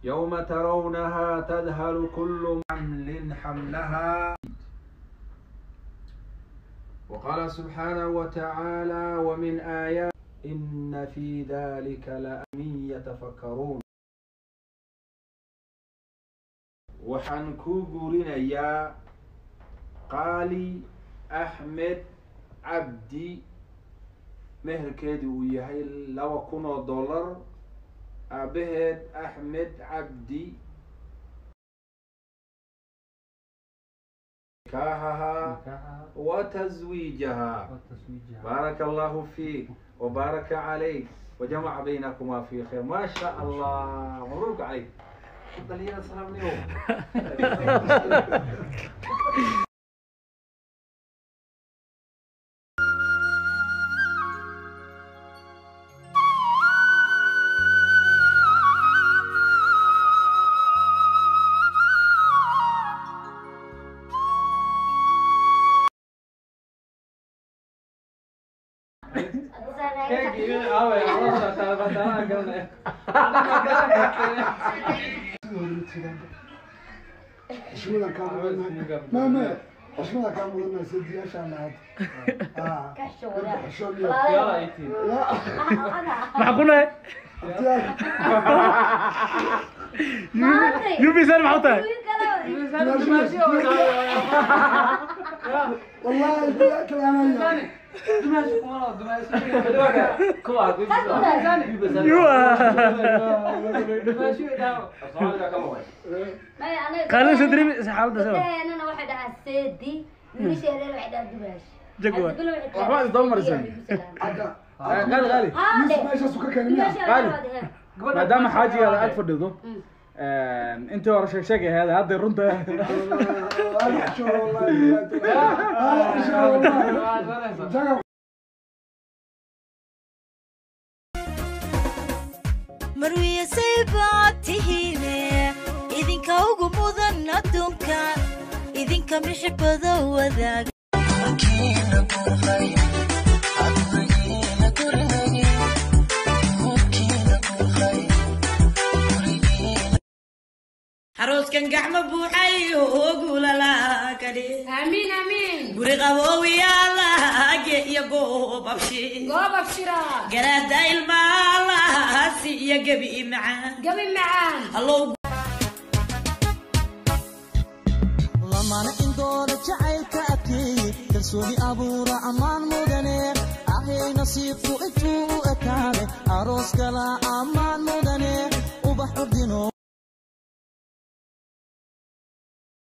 يوم ترونها تذهل كل حمل حملها. وقال سبحانه وتعالى: ومن آيات إن في ذلك لآيات يتفكرون. Waxaan kuu guurinayaa Qaali Axmed Cabdi, meherkeedu uu yahay $2,000, aabaheed Axmed Cabdi nikaaxahaa wa taswiijahaa. بارك الله فيك وبارك عليك وجمع بينكما في خير. ما شاء الله، مبروك عليك. تفضل يا سلام اليوم. Xushmadan kaa mudannahay, maame, xushmadan kaa mudannahay, sediyaashaan lahayd. Maxaa ku nahay yubisan? Maxaa u tahay? Wallahi kalaanaya. Qaalin soo dareemi xaaladda soo Gabdhaheenana waxay dhahaa seedi, wiilasheedana waxay dhahaa dumaash. Jagwa. Waxba isdaba marisan. Hadda Qaali, qaali. Yusuf meeshaasu ka keenay miya? Qaali. Maadaama xaajigaada aad fadhido, intii hore sheeg sheeg ahayd, hadda runta. Ala xishood wallahi, ala xishood wallahi. Jaga. Marwiya saybaad tihiine, idinka ugu mudan adduunka, idinka mixibada wadaag. Arooskan gacmo buuxay ogulalakadhi. Amiin, amiin. Guri qaboowiyaalaage iyo goobabshi. Goob abshira. Garaada ilmaalaasi iyo gebi macaan. Gabi macaan. Allow. Lamana indooda jacaylka adkeeye, kalsooni abuura, ammaan mudane ahay, nasiibku intuu u ekaade aroos gala, ammaan mudane.